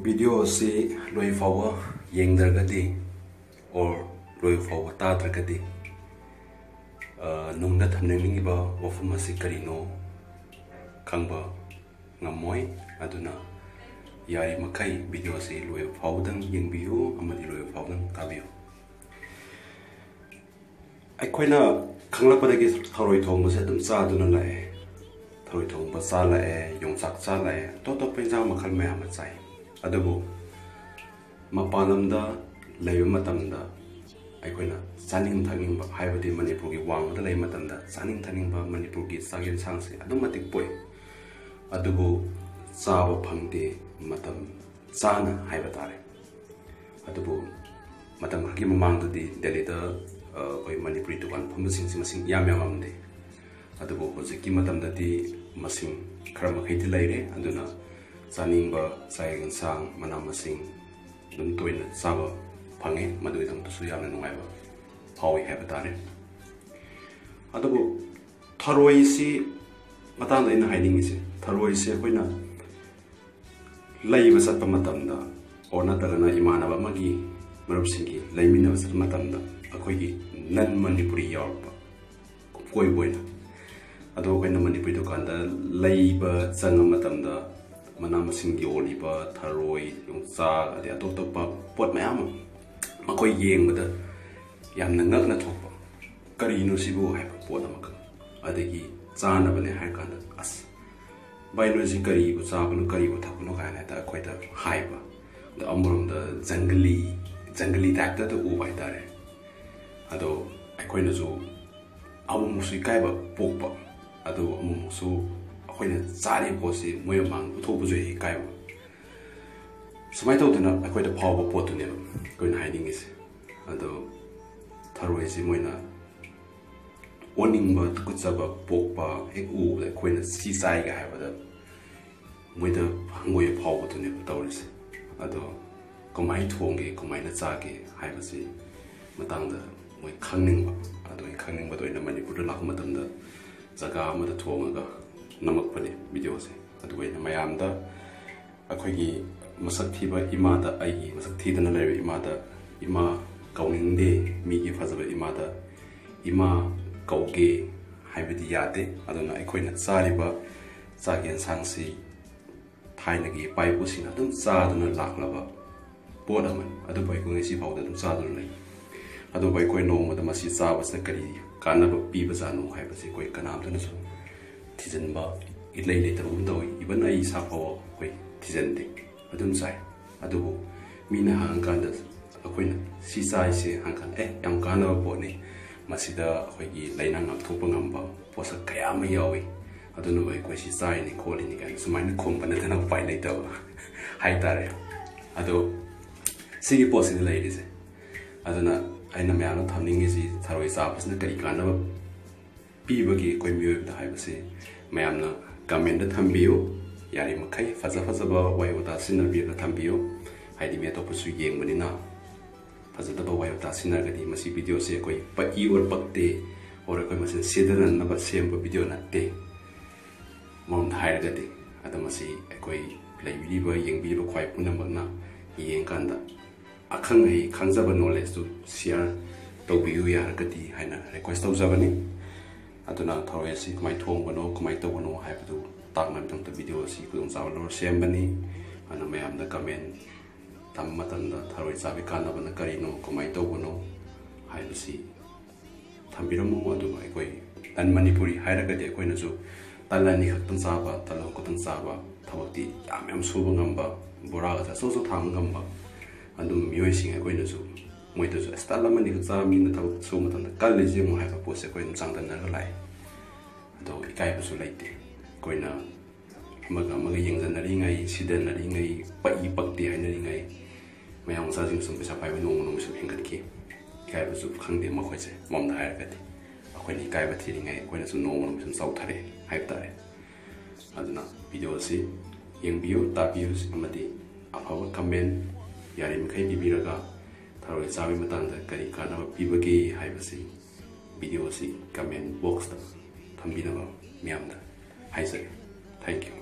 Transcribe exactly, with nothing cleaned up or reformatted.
Video ꯑꯁꯤ ꯂꯣꯏ ꯐꯥꯎꯕ ꯌꯦꯡꯗ꯭ꯔꯒꯗꯤ or ꯂꯣꯏ ꯐꯥꯎꯕ ꯇꯥꯗ꯭ꯔꯒꯗꯤ, ꯑ, ꯅꯨꯡꯗ ꯊꯝꯅꯤꯡꯂꯤꯕ ꯋꯥꯐꯝ ꯑꯁꯤ ꯀꯔꯤꯅꯣ ꯈꯪꯕ ꯉꯝꯃꯣꯏ꯫ ꯑꯗꯨꯅ ꯌꯥꯔꯤꯃꯈꯩ video ꯑꯁꯤ ꯂꯣꯏꯕ ꯐꯥꯎꯕꯗꯪ ꯌꯦꯡꯕꯤꯌꯨ ꯑꯃꯗꯤ ꯂꯣꯏꯕ ꯐꯥꯎꯕꯗꯪ ꯇꯥꯕꯤꯌꯨ꯫ ꯑꯩꯈꯣꯏꯅ ꯈꯪꯂꯛꯄꯗꯒꯤ ꯊꯔꯣꯏ ꯊꯣꯡꯕꯁꯦ ꯑꯗꯨꯝ ꯆꯥꯗꯨꯅ ꯂꯥꯛꯑꯦ꯫ ꯊꯔꯣꯏ ꯊꯣꯡꯕ ꯆꯥ ꯂꯥꯛꯑꯦ, ꯌꯣꯡꯆꯥꯛ ꯆꯥ ꯂꯥꯛꯑꯦ, ꯑꯇꯣꯞ ꯑꯇꯣꯞꯄ ꯏꯟꯁꯥꯡ ꯃꯈꯜ ꯃꯌꯥꯝ ꯑꯃ ꯆꯥꯏ꯫ ꯑꯗꯨꯕꯨ ꯃꯄꯥꯟ ꯂꯝꯗ ꯂꯩꯕ ꯃꯇꯝꯗ ꯑꯩꯈꯣꯏꯅ ꯆꯥꯅꯤꯡ ꯊꯛꯅꯤꯡꯕ, ꯍꯥꯏꯕꯗꯤ ꯃꯅꯤꯄꯨꯔꯒꯤ ꯋꯥꯡꯃꯗ ꯂꯩꯕ ꯃꯇꯝꯗ ꯆꯥꯅꯤꯡ ꯊꯛꯅꯤꯡꯕ ꯃꯅꯤꯄꯨꯔꯒꯤ ꯆꯥꯛ ꯌꯦꯟꯁꯥꯡꯁꯦ ꯑꯗꯨꯝ ꯃꯇꯤꯛ ꯄꯣꯛꯏ꯫ ꯑꯗꯨꯕꯨ ꯆꯥꯕ ꯐꯪꯗꯦ ꯃꯇꯝ ꯆꯥꯅ ꯍꯥꯏꯕ ꯇꯥꯔꯦ꯫ ꯑꯗꯨꯕꯨ ꯃꯇꯝ ꯈꯔꯒꯤ ꯃꯃꯥꯡꯗꯗꯤ ꯗꯦꯜꯂꯤꯗ, ꯑ, ꯑꯩꯈꯣꯏ ꯃꯅꯤꯄꯨꯔꯤ ꯗꯨꯀꯥꯟ ꯐꯝꯕꯁꯤꯡꯁꯤ ꯃꯁꯤꯡ ꯏꯌꯥꯝ ꯌꯥꯝꯃꯝꯗꯦ꯫ ꯑꯗꯨꯕꯨ ꯍꯧꯖꯤꯛꯀꯤ ꯃꯇꯝꯗꯗꯤ ꯃꯁꯤꯡ ꯈꯔ ꯃꯈꯩꯗꯤ ꯂꯩꯔꯦ꯫ ꯑꯗꯨꯅ ꯆꯥꯅꯤꯡꯕ ꯆꯥꯛ ꯌꯦꯟꯁꯥꯡ, ꯃꯅꯥ ꯃꯁꯤꯡ ꯑꯗꯨꯝ ꯇꯣꯏꯅ ꯆꯥꯕ ꯐꯪꯉꯦ꯫ ꯃꯗꯨꯒꯤꯗꯃꯛꯇꯁꯨ ꯌꯥꯝꯅ ꯅꯨꯡꯉꯥꯏꯕ ꯐꯥꯎꯏ ꯍꯥꯏꯕ ꯇꯥꯔꯦ꯫ ꯑꯗꯨꯕꯨ ꯊꯔꯣꯏꯁꯤ ꯃꯇꯥꯡꯗ ꯑꯩꯅ ꯍꯥꯏꯅꯤꯡꯉꯤꯁꯦ, ꯊꯔꯣꯏꯁꯦ ꯑꯩꯈꯣꯏꯅ ꯂꯩꯕ ꯆꯠꯄ ꯃꯇꯝꯗ, or ꯅꯠꯇ꯭ꯔꯒꯅ ꯏꯃꯥꯟꯅꯕ ꯑꯃꯒꯤ ꯃꯔꯨꯞꯁꯤꯡꯒꯤ ꯂꯩꯃꯤꯟꯅꯕ ꯆꯠꯄ ꯃꯇꯝꯗ, ꯑꯩꯈꯣꯏꯒꯤ non ꯃꯅꯤꯄꯨꯔꯤ ꯌꯥꯎꯔꯛꯄ, ꯀꯣꯏꯕ ꯑꯣꯏꯅ꯫ ꯑꯗꯣ ꯑꯩꯈꯣꯏꯅ ꯃꯅꯤꯄꯨꯔꯤ ꯗꯨꯀꯥꯟꯗ ꯂꯩꯕ ꯆꯪꯕ ꯃꯇꯝꯗ, ꯃꯅꯥ ꯃꯁꯤꯡ ꯌꯣꯜꯂꯤꯕ ꯊꯔꯣꯏ, ꯌꯣꯡꯆꯥꯛ, ꯑꯗꯩ ꯑꯇꯣꯞ ꯑꯇꯣꯞꯄ ꯄꯣꯠ ꯃꯌꯥꯝ ꯑꯃ ꯃꯈꯣꯏ ꯌꯦꯡꯕꯗ ꯌꯥꯝꯅ ꯉꯛꯅ ꯊꯣꯛꯄ, "ꯀꯔꯤꯅꯣ ꯁꯤꯕꯨ?" ꯍꯥꯏꯕ ꯄꯣꯠ ꯑꯃꯈꯛ꯫ ꯑꯗꯒꯤ ꯆꯥꯅꯕꯅꯦ ꯍꯥꯏꯔ ꯀꯥꯟꯗ, "ꯑꯁ, ꯚꯥꯏ, ꯅꯣꯏꯁꯤ ꯀꯔꯤꯕꯨ ꯆꯥꯕꯅꯣ, ꯀꯔꯤꯕꯨ ꯊꯛꯄꯅꯣ?" ꯀꯥꯏꯅ ꯍꯦꯛꯇ ꯑꯩꯈꯣꯏꯗ ꯍꯥꯏꯕ꯫ ꯑꯗꯣ ꯑꯃꯔꯣꯝꯗ ꯖꯪꯒꯂꯤ, ꯖꯪꯒꯂꯤ type ꯇ ꯎꯕ ꯍꯥꯏꯇꯥꯔꯦ꯫ ꯑꯗꯣ ꯑꯩꯈꯣꯏꯅꯁꯨ ꯑꯃꯨꯛꯃꯨꯛꯁꯨ ꯏꯀꯥꯏꯕ ꯄꯣꯛꯄ, ꯑꯗꯨ ꯑꯃꯨꯛꯃꯨꯛꯁꯨ ꯑꯩꯈꯣꯏꯅ ꯆꯥꯔꯤꯕ ꯄꯣꯠꯁꯤ ꯃꯣꯏ ꯃꯃꯥꯡꯗ ꯎꯠꯊꯣꯛꯄꯁꯨ ꯍꯦꯛ ꯏꯀꯥꯏꯕ꯫ ꯁꯨꯃꯥꯏꯅ ꯇꯧꯗꯅ ꯑꯩꯈꯣꯏꯗ ꯐꯥꯎꯕ ꯄꯣꯠꯇꯨꯅꯦꯕ ꯑꯩꯈꯣꯏꯅ ꯍꯥꯏꯅꯤꯡꯉꯤꯁꯦ꯫ ꯑꯗꯣ ꯊꯔꯣꯏꯁꯤ ꯃꯣꯏꯅ ꯑꯣꯅꯤꯡꯕ, ꯇꯨꯀꯠꯆꯕ ꯄꯣꯛꯄ ꯍꯦꯛ ꯎꯕꯗ, ꯑꯩꯈꯣꯏꯅ "ꯁꯤ ꯆꯥꯏꯒ" ꯍꯥꯏꯕꯗ ꯃꯣꯏꯗ ꯍꯪꯒꯣꯏꯕ ꯐꯥꯎꯕꯗꯨꯅꯦꯕ ꯇꯧꯔꯤꯁꯦ꯫ ꯑꯗꯣ ꯀꯃꯥꯏꯅ ꯊꯣꯡꯒꯦ, ꯀꯃꯥꯏꯅ ꯆꯥꯒꯦ ꯍꯥꯏꯕꯁꯤ ꯃꯇꯥꯡꯗ ꯃꯣꯏ ꯈꯪꯅꯤꯡꯕ꯫ ꯑꯗꯣ ꯑꯩ ꯈꯪꯅꯤꯡꯕꯗ ꯑꯣꯏꯅ ꯃꯅꯤꯄꯨꯔꯗ ꯂꯥꯛꯄ ꯃꯇꯝꯗ ꯖꯒꯥ ꯑꯃꯗ ꯊꯣꯡꯉꯒ ꯅꯝꯃꯛꯄꯅꯦ video ꯁꯦ꯫ ꯑꯗꯨꯒ ꯑꯩꯅ ꯃꯌꯥꯝꯗ ꯑꯩꯈꯣꯏꯒꯤ ꯃꯁꯛ ꯊꯤꯕ ꯏꯃꯥꯗ, ꯑꯩꯒꯤ ꯃꯁꯛ ꯊꯤꯗꯅ ꯂꯩꯔꯤꯕ ꯏꯃꯥꯗ "ꯏꯃꯥ" ꯀꯧꯅꯤꯡꯗꯦ, ꯃꯤꯒꯤ ꯐꯖꯕ ꯏꯃꯥꯗ "ꯏꯃꯥ" ꯀꯧꯒꯦ ꯍꯥꯏꯕꯗꯤ ꯌꯥꯗꯦ꯫ ꯑꯗꯨꯅ ꯑꯩꯈꯣꯏꯅ ꯆꯥꯔꯤꯕ ꯆꯥꯛ ꯌꯦꯟꯁꯥꯡꯁꯤ ꯊꯥꯏꯅꯒꯤ ꯏꯄꯥ ꯏꯄꯨꯁꯤꯡꯅ ꯑꯗꯨꯝ ꯆꯥꯗꯨꯅ ꯂꯥꯛꯂꯕ ꯄꯣꯠ ꯑꯃꯅꯤ꯫ ꯑꯗꯨꯕꯨ ꯑꯩꯈꯣꯏ ꯉꯁꯤ ꯐꯥꯎꯗ ꯑꯗꯨꯝ ꯆꯥꯗꯨꯅ ꯂꯩ꯫ ꯑꯗꯨꯕꯨ ꯑꯩꯈꯣꯏ ꯅꯣꯡꯃꯗ ꯃꯁꯤ ꯆꯥꯕꯁꯤꯅ ꯀꯔꯤ ꯀꯥꯟꯅꯕ ꯄꯤꯕꯖꯥꯠꯅꯣ ꯍꯥꯏꯕꯁꯤ ꯑꯩꯈꯣꯏ ꯀꯅꯥꯝꯇꯅꯁꯨ ꯊꯤꯖꯤꯟꯕ ꯏꯂꯩ ꯂꯩꯇꯕꯒꯨꯝ ꯇꯧꯏ꯫ Even ꯑꯩ ꯏꯁꯥ ꯐꯥꯎꯕ ꯑꯩꯈꯣꯏ ꯊꯤꯖꯤꯟꯗꯦ, ꯑꯗꯨꯝ ꯆꯥꯏ꯫ ꯑꯗꯨꯕꯨ ꯃꯤꯅ ꯍꯪꯉꯀꯥꯟꯗ, ꯑꯩꯈꯣꯏꯅ "ꯁꯤ ꯆꯥꯏꯁꯦ" ꯍꯪꯉꯀꯥꯟꯗ, "ꯑꯦ, ꯌꯥꯝ ꯀꯥꯟꯅꯕ ꯄꯣꯠꯅꯤ, ꯃꯁꯤꯗ ꯑꯩꯈꯣꯏꯒꯤ ꯂꯩꯅꯥ ꯉꯥꯛꯊꯣꯛꯄ ꯉꯝꯕ ꯄꯣꯠꯁꯛ ꯀꯌꯥ ꯑꯃ ꯌꯥꯎꯏ, ꯑꯗꯨꯅ ꯑꯩꯈꯣꯏ ꯁꯤ ꯆꯥꯏꯅꯤ ꯈꯣꯠꯂꯤꯅꯤ" ꯀꯥꯏꯅ ꯁꯨꯃꯥꯏꯅ ꯈꯨꯝꯕ ꯅꯠꯇꯅ ꯎꯄꯥꯏ ꯂꯩꯇꯕ ꯍꯥꯏꯇꯥꯔꯦ꯫ ꯑꯗꯣ ꯁꯤꯒꯤ ꯄꯣꯠꯁꯤꯗꯤ ꯂꯩꯔꯤꯁꯦ꯫ ꯑꯗꯨꯅ ꯑꯩꯅ ꯃꯌꯥꯝꯗ ꯊꯝꯅꯤꯡꯉꯤꯁꯤ, ꯊꯔꯣꯏ ꯆꯥꯕꯁꯤꯅ ꯀꯔꯤ ꯀꯥꯟꯅꯕ ꯄꯤꯕꯒꯦ ꯑꯩꯈꯣꯏ ꯃꯤꯑꯣꯏꯕꯗ ꯍꯥꯏꯕꯁꯤ ꯃꯌꯥꯝꯅ comment ꯊꯝꯕꯤꯌꯨ꯫ ꯌꯥꯔꯤꯃꯈꯩ ꯐꯖ ꯐꯖꯕ ꯋꯥꯍꯩ ꯋꯥꯇꯥ ꯁꯤꯖꯤꯟꯅꯕꯤꯔꯒ ꯊꯝꯕꯤꯌꯨ, ꯍꯥꯏꯗꯤ ꯃꯤ ꯑꯇꯣꯞꯄꯁꯨ ꯌꯦꯡꯕꯅꯤꯅ꯫ ꯐꯖꯗꯕ ꯋꯥꯍꯩ ꯋꯥꯇꯥ ꯁꯤꯖꯤꯟꯅꯔꯒꯗꯤ ꯃꯁꯤ video ꯁꯦ ꯑꯩꯈꯣꯏ ꯄꯛꯏ or ꯄꯛꯇꯦ, or ꯑꯩꯈꯣꯏ ꯃꯁꯦꯟ ꯁꯤꯗꯅꯅꯕ ꯁꯦꯝꯕ video ꯅꯠꯇꯦ꯫ ꯃꯔꯝꯗ ꯍꯥꯏꯔꯒꯗꯤ, ꯑꯗꯣ ꯃꯁꯤ ꯑꯩꯈꯣꯏ ꯂꯩꯕꯤꯔꯤꯕ, ꯌꯦꯡꯕꯤꯔꯤꯕ ꯈ꯭ꯋꯥꯏ ꯄꯨꯝꯅꯃꯛꯅ ꯌꯦꯡꯀꯥꯟꯗ ꯑꯈꯪ ꯑꯍꯩ ꯈꯪꯖꯕ knowledge ꯇꯨ share ꯇꯧꯕꯤꯌꯨ ꯌꯥꯔꯒꯗꯤ ꯍꯥꯏꯅ request ꯇꯧꯖꯕꯅꯤ꯫ ꯑꯗꯨꯅ ꯊꯔꯣꯏ ꯑꯁꯤ ꯀꯃꯥꯏꯅ ꯊꯣꯡꯕꯅꯣ, ꯀꯃꯥꯏꯅ ꯇꯧꯕꯅꯣ ꯍꯥꯏꯕꯗꯨ ꯇꯥꯛꯅꯕꯒꯤꯗꯃꯛꯇ video ꯑꯁꯤ ꯈꯨꯗꯣꯡꯆꯥꯕ ꯂꯧꯔ ꯁꯦꯝꯕꯅꯤ꯫ ꯑꯗꯨꯅ ꯃꯌꯥꯝꯗ comment ꯇꯝꯕ ꯃꯇꯝꯗ ꯊꯔꯣꯏ ꯆꯥꯕꯒꯤ ꯀꯥꯟꯅꯕꯅ ꯀꯔꯤꯅꯣ, ꯀꯃꯥꯏꯅ ꯇꯧꯕꯅꯣ ꯍꯥꯏꯕꯁꯤ ꯊꯝꯕꯤꯔꯝꯃꯨ꯫ ꯑꯗꯨꯒ ꯑꯩꯈꯣꯏ non Manipuri ꯍꯥꯏꯔꯒꯗꯤ ꯑꯩꯈꯣꯏꯅꯁꯨ ꯇꯟ ꯑꯅꯤ ꯈꯛꯇꯪ ꯆꯥꯕ, ꯇꯟ ꯑꯍꯨꯝ ꯈꯛꯇꯪ ꯆꯥꯕ, ꯊꯕꯛꯇꯤ ꯌꯥꯝ ꯌꯥꯝ ꯁꯨꯕ ꯉꯝꯕ, ꯕꯣꯔꯥꯒꯁꯦ ꯑꯆꯧ ꯑꯆꯧ ꯊꯥꯡꯕ ꯉꯝꯕ, ꯑꯗꯨꯝ ꯃꯤꯑꯣꯏꯁꯤꯡ ꯑꯩꯈꯣꯏꯅꯁꯨ ꯃꯣꯏꯗꯁꯨ "ꯑꯁ, ꯇꯟ ꯑꯃꯅꯤ ꯈꯛ ꯆꯥꯕ ꯃꯤꯅ ꯊꯕꯛ ꯁꯨꯕ ꯃꯇꯝꯗ ꯀꯜꯂꯤꯁꯤ ꯌꯦꯡꯉꯨ" ꯍꯥꯏꯕ ꯄꯣꯠꯁꯦ ꯑꯩꯈꯣꯏ ꯑꯗꯨꯝ ꯆꯥꯡꯗꯝꯅꯔꯒ ꯂꯥꯛꯑꯦ꯫ ꯑꯗꯣ ꯏꯀꯥꯏꯕꯁꯨ ꯂꯩꯇꯦ꯫ ꯑꯩꯈꯣꯏꯅ ꯑꯃꯒ ꯑꯃꯒ ꯌꯦꯡꯖꯟꯅꯔꯤꯉꯩ, ꯁꯤꯗꯅꯔꯤꯉꯩ, ꯄꯛꯏ ꯄꯛꯇꯦ ꯍꯥꯏꯅꯔꯤꯉꯩ, ꯃꯌꯥꯡ ꯃꯆꯥꯁꯤꯡ ꯁꯨꯝ ꯄꯩꯁꯥ ꯄꯥꯏꯕ ꯅꯣꯡꯃ ꯅꯣꯡꯃ ꯁꯨꯝ ꯍꯦꯟꯒꯠꯈꯤ꯫ ꯏꯀꯥꯏꯕꯁꯨ ꯈꯪꯗꯦ ꯃꯈꯣꯏꯁꯦ, ꯃꯔꯝꯗ ꯍꯥꯏꯔꯒꯗꯤ꯫ ꯑꯩꯈꯣꯏꯅ ꯏꯀꯥꯏꯕ ꯊꯤꯔꯤꯉꯩ ꯑꯩꯈꯣꯏꯅꯁꯨ ꯅꯣꯡꯃ ꯅꯣꯡꯃ ꯁꯨꯝ ꯆꯥꯎꯊꯔꯛꯑꯦ ꯍꯥꯏꯕ ꯇꯥꯔꯦ꯫ ꯑꯗꯨꯅ video ꯑꯁꯤ ꯌꯦꯡꯕꯤꯌꯨ, ꯇꯥꯕꯤꯌꯨ, ꯑꯃꯗꯤ ꯑꯐꯕ comment ꯌꯥꯔꯤꯃꯈꯩ ꯄꯤꯕꯤꯔꯒ ꯊꯔꯣꯏ ꯆꯥꯕꯒꯤ ꯃꯇꯥꯡꯗ ꯀꯔꯤ ꯀꯥꯟꯅꯕ ꯄꯤꯕꯒꯦ ꯍꯥꯏꯕꯁꯤ video ꯑꯁꯤ comment box ꯇ ꯊꯝꯕꯤꯅꯕ ꯃꯤꯌꯥꯝꯗ ꯍꯥꯏꯖꯔꯤ꯫ Thank you꯫